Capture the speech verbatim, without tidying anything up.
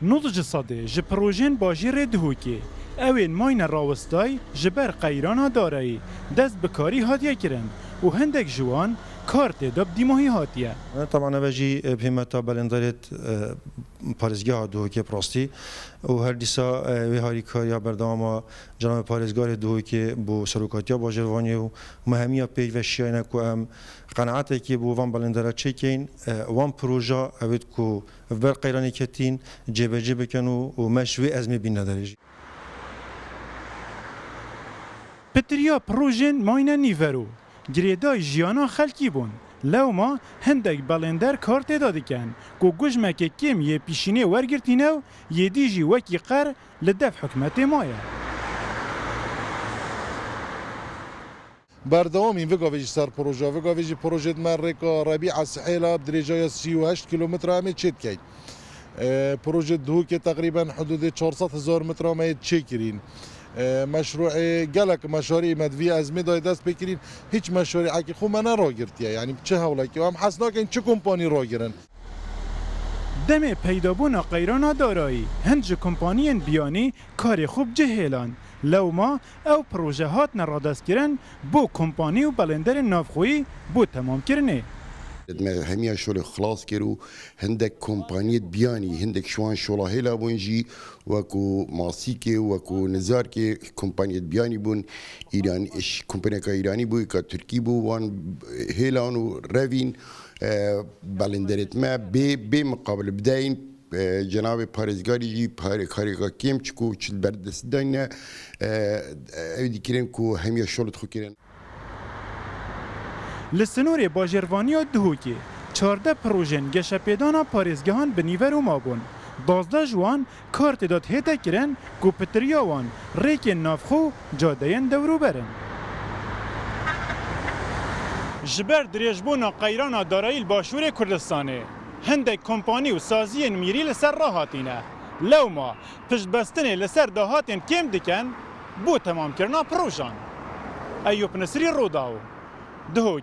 Nod ji sedê ji projeyên bajêrê Duhokê, ew ên mayne rawestay ji ber qeyrana darayî dest bi karî hatiye kirin û hindek ji wan kar tê de bi dîmahî hatiye. Teman eve jî, e, bi hîmeta belêndarêt, e, parêzgeha Duhokê bi rastî û her dîsa, e, wê harîkariya berdewama cenabê parêzgarê Duhokê bo serokatiya bajêrvaniyê û me hemiya pêk ve şiyayne ku em qenaetekê bo van belêndara çêkeyn, e, wan proja ewêt ku Ev ber qeyranê ketîn, cêbecê bikin û, û me ji wê ezmê bîne derê jî. Pitiriya projên mayne nîvero, girêdayî jiyana xelkî bûn. Lewma hindek belênder kar tê de dikin, ku gujmeke kêm yê pîşînê wergirtîne û yê dî jî wekî qer li dev hikûmetê maye. Berdewamîn vê gavê jî ser proje. Vê gavê jî projêt me rêka Rebîa Sihêla bi dirêjaya sî û heşt kîlometre em ê çê dikeyn. E, projêt Duhokê teqrîben hidûdê çar sed hezar metre me yê çê kirîn. E, meşrûê gelek meşarî me di vî ezmê dayê dest pê kirîn. Hiç meşarîekî xwe me ne ragirtiye. Yanî bi çi hewlekî em hez nakin çi kompanî ragirin. Demê peydabûna qeyrana darayî, hin ji kompaniyên biyanî karê xwe bi cih hêlan. Lewma ew proje hatine radestkirin bo kompanî û belênderên navxweyî bo temamkirinê. Me hemiya şolê xilas kir û hindek kompaniyê biyanî, hindek ji wan şola hêla bûn jî, wekû Masîkê, wekû Nizarkê, kompaniyê biyanî bûn, Îran, ş-, kompaniyeka Îranî bû, yeka Tirkî bû, wan hêlan û revîn, e, belênderêt me bê, bê miqabil bideyîn. E, cenabê parêzgarî jî pare-, karêka kêm çi ku çi li ber dest dayne, e, ew dikirin ku hemiya şol xwe kirin. Li sinorê bajêrvaniya Duhokê çardeh projên geşepêdana parêzgehan bi nîvero mabûn. Duwazdeh ji wan kar tê de hête kirin ku pitiriya wan rêkên navxwe û cadeyên dewrûber in. Ji ber dirêjbûna qeyrana darayî li Başûrê Kurdistanê, hindek kompanî û saziyên mîrî li ser rahatîne. Lewma piştbestinê li ser dahatên kêm dikin bo temamkirina projan. Eyûp Nisrî, Rûdaw, Duhok.